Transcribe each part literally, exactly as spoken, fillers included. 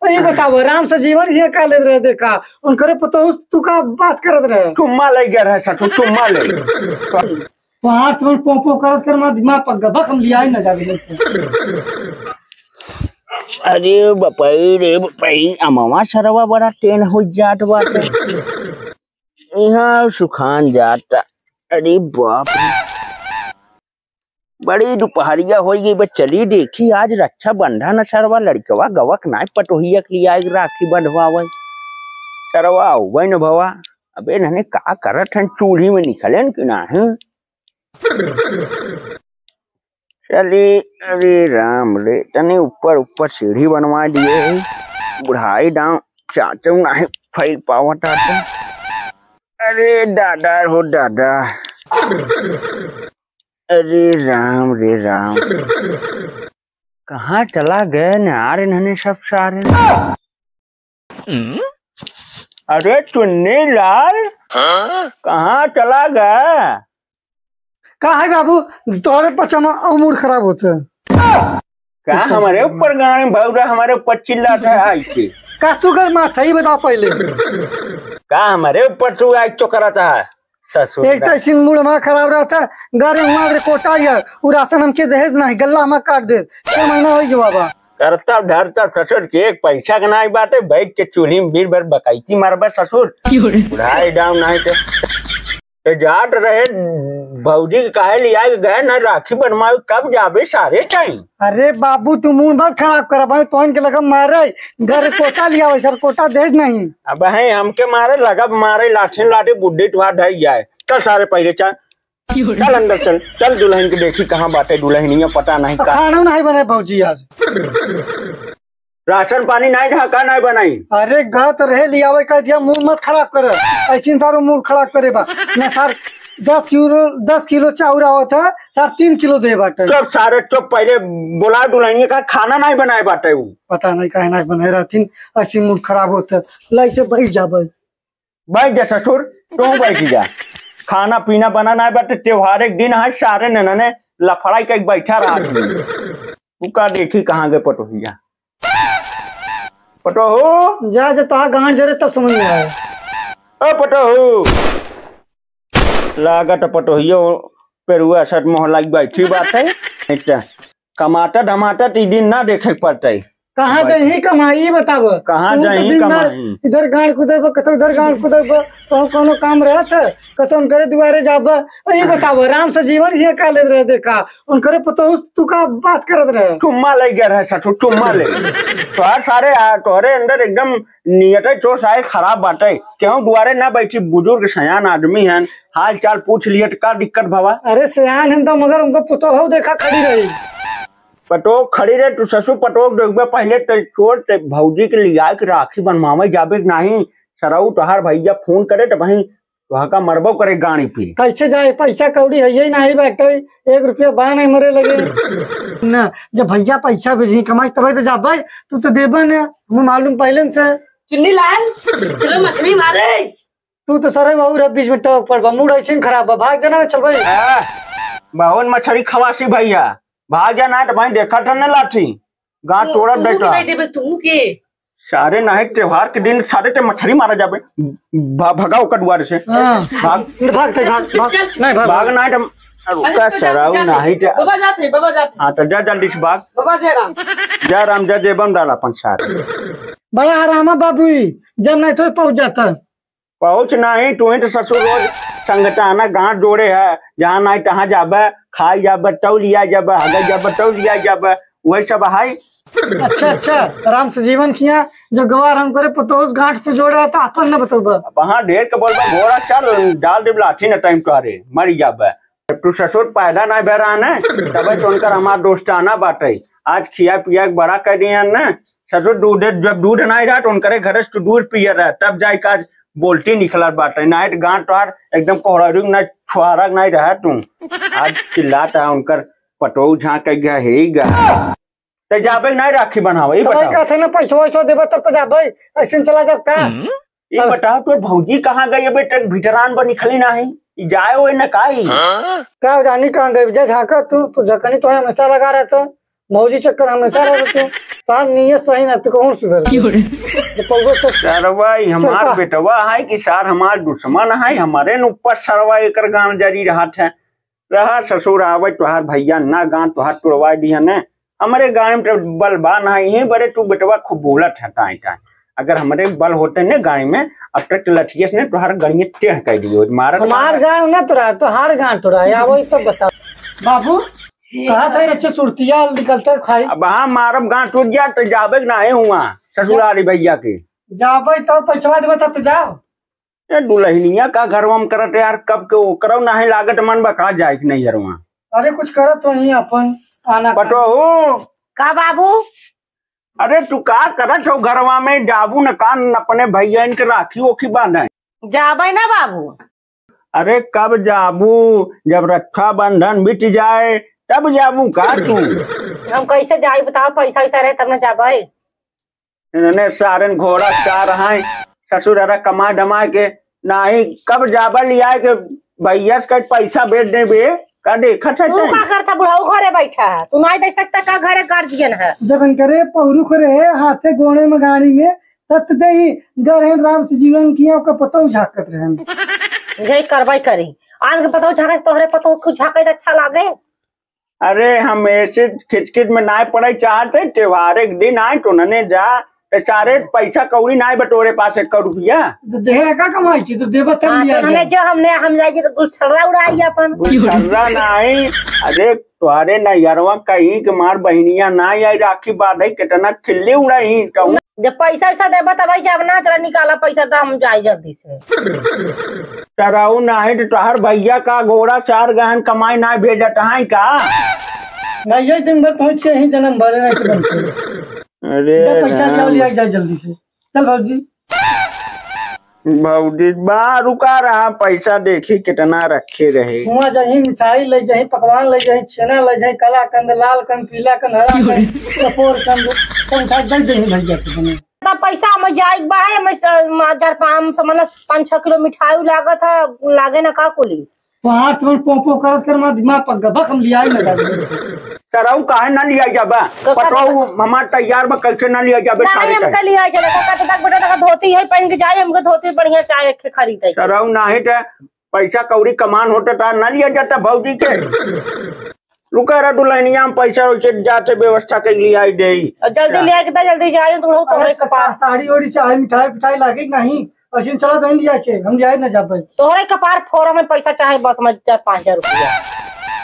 ई बताओ, राम सजीवन हियाँ का लेत रहे, देखा, उनकरे पतोहू से तू का बात करत रहे? चुम्मा ले गया रहे ससुर, चुम्मा ले। तोहार से पों पों करत कर मार दिमाग पक गबक, हम लियाई ना जाबे। अरे बपई रे बपई, अमवा सरवा बड़ा टेन हो जात बाटे। इहाँ सुखान जाता। अरे बाप रे, बड़ी दुपहरिया होइ गई बा। चली देखी, आज रक्षाबंधन है सरवा, लड़कवा गवक नाई पटोहिया के लियाई राखी बंधवावे। सरवा अउबे न भवा। अबे नने का करत हन, चूल्ही में निकलेन कि नाही? चली, अरे राम रे, तनी ऊपर ऊपर सीढ़ी बनवा दिए है। बुढ़ाई डाउन चाचू नाही फैल पावत आटे। अरे दादा हो दादा। अरे राम रे राम। कहाँ चला गए न आ रहे नने सब सारे। अरे चुन्नी लाल, कहाँ चला गया? का है बाबू, तोहरे पचमा और मूड खराब होता है। का हमारे ऊपर गाने भौरा हमारे ऊपर चिल्लाता है आई के? का तू कर माथा ही बताओ पहले। का हमारे ऊपर तू आई तो कराता है? ससुर एक ना। तो ऐसी मूड हमारा खराब रहता, गाड़ी हमारे कोटा ही है, वो राशन हमके दहेज नहीं, गल्ला हमारा काट दे, छह महीना हो गया बाबा। करता धरता ससुर के एक पैसा के नाई बाटे, बैठ के चूल्ही में बीर भर बकैती मारबा ससुर। क्यों रे? बुढ़ाई डाउन नहीं तो, तो जात रहे भौजी के काहे लिया के गए ना राखी बनवावे, कब जाबे सारे टाइम? अरे बाबू तू मूड मत खराब कर भाई, तोहन के लगा मारे, घर कोटा लिया वैसे कोटा दहेज नहीं। अब है हमके मारे लगा मारे, लाठी लाठी बुड्ढी तुहार ढाई जाए। चल सारे पहले चल, चल अंदर चल, चल दुल्हन के देखी कहाँ बाटे दुल्हनिया, पता नहीं का। खाना नहीं बने भौजी आज। राशन पानी नहीं रहा का नहीं बनाई? अरे गलत रहे लियावे कर दिया, मूड मत खराब कर। ऐसे सारो मूड खराब करे बा ना सर। दस किलो, दस किलो चाउर आवत है सर, तीन किलो दे बाटे। चुप सारे चुप, पहले बोला दुल्हनिया का खाना नहीं बनाए बाटे उ। पता नहीं काहे नहीं बनाए रहतीन, ऐसे मूड खराब होता। लाई से बैठ जा भाई। बैठ जा ससुर, तू बैठ जा। खाना पीना बना ना बाटे, त्योहार एक दिन है, सारे ननने लफड़ाई के बैठा रहा। तू का देखी कहाँ गए पटोहिया? पटोहू? जा, जा, तोहार गांड जरे तब समझ में आए। ओ पटोहू, लागत पटोहियो पेरुआ सट मोह लाग बैठी बात है। इतना कमाता धमाता ती दिन ना देखे पड़ते। कहाँ कमाई। जाही कमाई, ये बताव। कहाँ तू तो जाही दिन भर कमाई? इधर गांड कुदे बा, कतो इधर गांड कुदे बा, तो कोनो काम रहत है? कतो उनकरे दुआरे जाबा। ये बताव, राम सजीवन ये का लेत रहे, देखा, उनकरे पतोहू से तू का बात करत रहे? चुम्मा ले गया रहे ससुर, चुम्मा ले। तोहर सारे आ, तोहरे अंदर एकदम नियत है, चोस आए खराब बाटे। केहू दुआरे ना बैठी, बुजुर्ग सयान आदमी हन, हाल चाल पूछ लिए तो का दिक्कत भवा? अरे सयान हन तो मगर उनको पतोहू देखा खड़ी रही। पटोक खड़ी रहे, तू ससुर पटोक देखबे, पहले ते छोड़ ते भौजी के लिया के राखी बनवावे जाबे कि नाही? सरऊ तोहार भैया फोन करे तो वहीं वहाँ का मरबो करे गाड़ी पे। कैसे जाए, पैसा कौड़ी है यही नहीं बैठे, एक रुपया बा नहीं मरे लगे। ना, जब भैया पैसा भेजी कमाई तब तो जाबे, तू तो देबे ना, हमें मालूम पहले से। चुन्नी लाल, चलो मछली मारे। तू तो सरे वहू रह बीच में टोक पर बा, मूड ऐसे ही खराब बा, भाग जाना चल भाई। आ, बहुत मछली खवासी भैया, भाग जाना तो भाई देखा था ना लाठी, गांठ तू, तोड़त तू बैठा। के दे देबे, तू के? सारे नाहे त्योहार के दिन सारे ते मछली मारा जाबे, भा-, भगा ओकर दुआरे से। हाँ। भाग। भाग ते भाग, भाग। चल, चल। नहीं, भाग। भाग ना तो अरे, रुका चल, चल, सराऊ चल, चल। नहीं ते। बाबा जाते, बाबा जाते। हाँ, तो जा जल्दी से भाग। बाबा जय राम। जय राम, जय देवम डाला अपन साथ। बड़ा हरामा बाबू, जब नहीं तो पहुंच जाता। पहुँच नाही, तू ही तो ससुर रोज संगताना गांठ जोड़े है, जहाँ नाही तहाँ जाबे, खाई जाबे, तौ लिया जाबे, हगे जाबे, तौ लिया जाबे, वही सब है। अच्छा, अच्छा, राम सजीवन किया, जो गवार हम करे, पतोस गांठ से जोड़े है, तो अपन न बतौबा। अब हाँ, ढेर के बोलबा, घोड़ा चल, डाल देब लाठी न टाइम तोहरे, मर जाबे। जब तू ससुर पैदा नाही भे रहा न, तबे तो उनकर हमार दोस्ताना बाटे। आज खिया पिया के बड़ा कर दिया न, ससुर दूध, जब दूध नाही रहा तो उनकरे घरे से तू दूध पिए रहा, तब जाए के आज बोलती निकलत बाटे, नाहीं तो गांठ तोहार एकदम कोहरारू ना छुहारा नाही रहा तू। आज चिल्लात है उनकर पटोह झांक के गया, हे गा। ते जाबे नाही राखी बनावे, ई तब बताओ। कहते ना पैसा वैसा देबे तब तो जाबे, ऐसे न चला जाब का? ई अब बताओ तोर भौजी कहाँ गई? अबे तक भितरान बा निकली नाही, ई जाए होए न काई? का जानी कहाँ गई? जा झांका तू, तू झकनी तो हमेशा लगा रहता। भौजी चक्कर हमेशा रह तू। तार नियत सही ना, तू कौन सुधर गया? तो कौन तो सरवा, ई हमार सरवा। बेटवा है कि सार हमार दुश्मन है, हमारे न ऊपर सरवा एकर गान जरी रहत है। रहा ससुर, आवे तोहार भैया ना गान तोहार तुड़वा दिया ने। हमरे गाड़ी में तो बल बा ना, यहीं बरे तू बेटवा खूब बोलत है टाई टाई। अगर हमरे बल होते ने गाड़ी में, अब तक लठिए से ने तोहार गड़िए टेढ़ कर दियो, मारत हमार मारत। गान ना तोड़ा, तोहार गान तोड़ा, या वही तो बता। बाबू, कहा था रच्चे सुरतिया निकलते खाई। अब हाँ मारब गान टूट जा तो जाबे के नाही हुआ ससुरारी भैया के। जाबे तो पैसवा देबे तब तो जाओ। ए दुल्हनिया का घरवा में करत यार, कब के ओकरो नाही लागत मन बा का जाए के नैहरवा। अरे कुछ करत तो नहीं अपन आना पटोहू। का बाबू? अरे तू का करत हो घरवा में, जाबू न का न अपने भैया इनके राखी ओखी बांधे? जाबे ना बाबू। अरे कब जाबू, जब रक्षाबंधन बीत जाए तब जाबू का तू? हम कैसे जाई बताओ, पैसा वैसा रहे तब ना जाबे। इन्हने सारन घोड़ा चार हैं, ससुर अरे कमाए धमाए के, नाही कब जाबा लियाए के भैया से कहीं पैसा भेज देबे, का देखत है तू तैं? का करता बुढ़ऊ घरे बैठा है, तू नाही दे सकता का घरे गार्जियन है? जब इनकरे पौरुख रहे हाथे गोड़े में गाड़ी में, तत दे ही गरहन राम से जीवन किया ओकर पतौ झाकत रहन। यही करवाई करी, आन के पतौ झाके तोहरे पतौ को झाके अच्छा लागे? अरे हम ऐसे खिचखिच में नाय पड़े चाहते, त्योहार एक दिन आए तो नने जा, ते सारे पैसा कौड़ी नाय बटोरे पास एक रुपया। तो देहे का कमाई की, तो देबा तब हाँ, लिया तो हमने जाए। जो हमने, हम जाए तो गुलछर्रा उड़ाई अपन। गुलछर्रा नाई, अरे तोहरे नैहरवा कहीं के मार बहिनिया नाई आई राखी बांधे, कितना खिल्ली उड़ाई तो। जब पैसा वैसा देबा तब आई जाब ना, चला निकाला पैसा तो हम जाए जल्दी से। तरऊ नाही तो तोहर भैया का घोड़ा चार गहन कमाई ना भेजत है का? नहीं, ये दिन भर पहुँचे ही जन्म भरे नहीं से बनते। अरे दे पैसा राम। जाओ, लिया जाए जल्दी से। चल भौजी। भौजी, बा रुका रहा, पैसा देखी कितना रखे रहे। हुआ जाही, मिठाई ले जाही, पकवान ले जाही, छेना ले जाही, काला कंद, लाल कंद, पीला कंद, हरा कंद, कपूर कंद, सब उठा दे देही भैया के हमें। इतना पैसा हमें जाए के बा है, हमें स-, म-, चार पाँच सौ, मतलब, पाँच छः किलो मिठाई लागत है, लागे ना का कुली। तो हाथ से पों पों करत कर, हमारा दिमाग पक गया, बक हम लिया ही ना जाते। तरऊ काहे ना लिया जाबा? तो का पटवाऊ हमार तैयार बा, कैसे ना लिया जाबे? नहीं, सारे हम का। का लिया चले, का, का, तो तक बेटा, तक धोती है पहन के जाए, हमको धोती बढ़िया चाहे, एक खरीदे। तरऊ नाही तो पैसा कौड़ी कमान होता था, ना लिया जाता भौजी के। रुका रहा दुल्हनिया, हम पैसा वैसे जाते व्यवस्था कर लिया ही दे। और जल्दी अच्छा। ले आए, कितना जल्दी से आए, तो लोग अरे तोहरे सा-, कपार। सा-, साड़ी ओड़ी से आई, मिठाई पिठाई लागे कि नहीं? ऐसे चला जाए लिया के, हम लिया ही ना जाबे। तोहरे कपार फोड़ा में पैसा चाहे बस में चार पाँच हजार रुपया।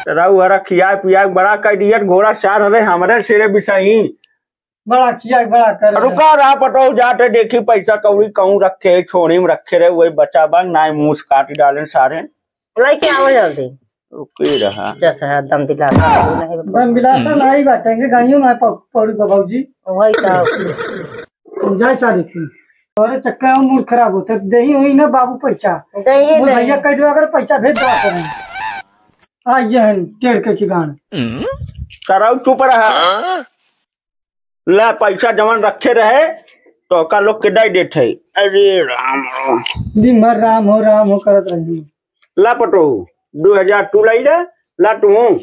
रऊ हरा खिया पिया के बड़ा कर दिया, घोड़ा चार हरे हमरे सिरे बिसाई। बड़ा किया, बड़ा कर। रुका रहा पटो, जाते देखी पैसा कौड़ी कहूँ रखे, छोड़ी में रखे रहे, वही बचा बा, नाई मूस काट डाले सारे। लेके आओ जल्दी। रुके रहा। जैसे है दम दिलासा, नहीं बा। दम दिलासा नहीं बाटे, इनके गाड़ियों में पौ-, पौड़ी बा भौजी। वही तो। जाए सारी की। अरे चक्का में मूड खराब होता है, देही हुई ना बाबू पैसा। देही वो नहीं। भैया कह दो अगर पैसा भेज दो करें। आ ये है टेढ़ के की गान। कराओ चुप रहा। ला पैसा जवन रखे रहे, तो का लोग के दे देत है। अरे राम राम। दिन भर राम हो, राम हो करत रही। ला पटो, दो हजार तू लाई ले, ला तू।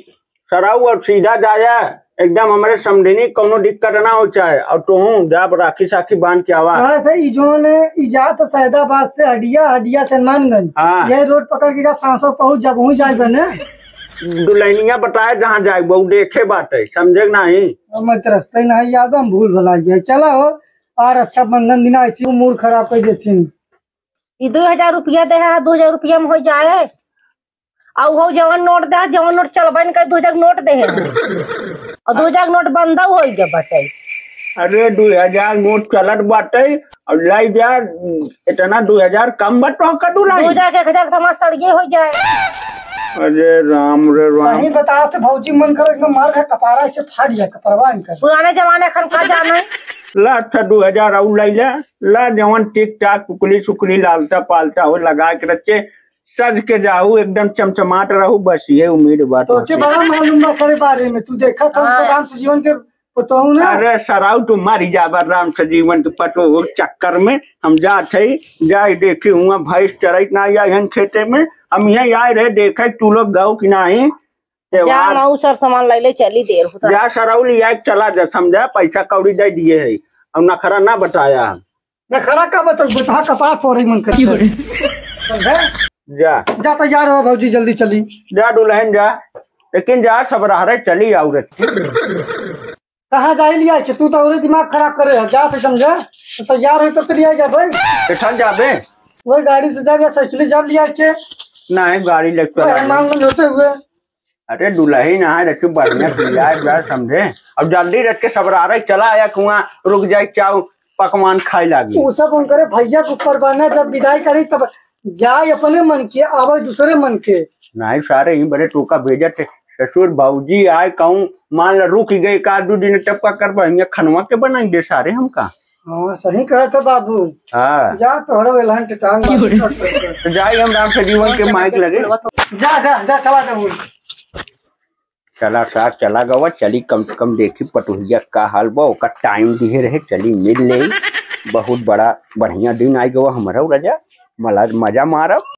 सराऊ और सीधा जाया, एकदम हमरे समझनी, कौनो दिक्कत ना हो चाहे। और तू जाब राखी साखी बांध के आवा। कहा था, ई जोन, ई जात सैदाबाद से हडिया, हडिया से हनुमानगंज। हाँ। यही रोड पकड़ के जाब, सांसो पहुँच जाब, वहीं जाए बने। दुल्हनिया बताए जहाँ जाए, वो देखे बाटे, समझे कि नहीं? अब मैं तो रास्ता ही नहीं याद, हम भूल भुला गया। चला हो, और रक्षाबंधन दिन ऐसी वो मूड खराब कर देती। ई दो हजार रुपया दे है, दो हजार रुपया में हो जाए। और वो जवन नोट दे है, जवन नोट चलबे न करे, दो हजार नोट दे है। और दो हजार नोट बंदा हो गया बाटे। अरे, दो हजार नोट चलत बाटे, और लाई जा, इतना दो हजार कम बा तो का दू लाई? दो हजार के एक हजार के समाज सड़िए हो जाए। अरे राम रे राम। सही बता तो भौजी, मन करे एकदम मार के कपारा से फाड़ जाए, कपरवा इनकर। पुराने जमाने खन का जाने। ला अच्छा, दो हजार और लाई ला, ला जवन टिक टाक, कुकली सुकली, लालता पालता हो, लगा के रखे, सज के जाऊ, एकदम चमचमाट रहू, बस ये उम्मीद बात तो के होती। बड़ा मालूम बा करे बारे में, तू देखा था उनको हाँ। राम से जीवन के पतोहू ना। अरे सराऊ, तू मर जाबा राम से जीवन के पतोहू चक्कर में। हम जात है, जाए देखी हुआ भैंस चरत ना आई हन खेते में, हम यहीं आए रहे देखे तू लोग गौ कि नहीं। जा, त्योहार। मऊ सर सामान ले ले, चली, देर होता। जा सरौली आए, चला जा, समझा, पैसा कौड़ी दे दिए है, अब नखरा ना बताया। नखरा का बता, बता, कपार फोड़े मन करता। क्यों रे? समझा? जा। जा तैयार हो भौजी, जल्दी चली। जा दुल्हन जा, लेकिन जा सब रह रहे, चली आओ रे। कहाँ जाई लिया के? तू तो और दिमाग खराब करे है। जा फिर समझा, तो तैयार हो तब तो लिया जा भाई। किथन जाबे? वही गाड़ी से जाबे, साइकिल से जाब लिया के। नहीं, गाड़ी लेके चला मेहमान जाए। लोग होते हुए। अरे दुल्हन आए रखी बढ़िया से लिया जा समझे। अब जल्दी रख के सबरारे चला आया, कुआं रुक जाए, क्या पकवान खाए लागी। वो सब उनकरे भैया के ऊपर बा ना, जब विदाई करी तब जाए अपने मन के, आवे दूसरे मन के। नहीं सारे, ही बड़े टोका भेजत है। ससुर भौजी आए कहूँ, मान ला रुक गए एक आध दो दिन, तब का करबा? हियाँ खनवा के बनाई दे सारे हमका। हाँ, सही कहत है बाबू। हाँ। जा तोहरो एलहन के टांग बाबू। तो जाई हम राम से जीवन के माइक लगे। जा, जा, जा, चला जा उन। चला सार, चला गवा, चली कम से कम देखी पटुहिया का हाल बा, ओकर टाइम दिहे रहे, चली मिल ले। बहुत बड़ा बढ़िया दिन आइ गवा हमरा राजा, मला मजा मारब।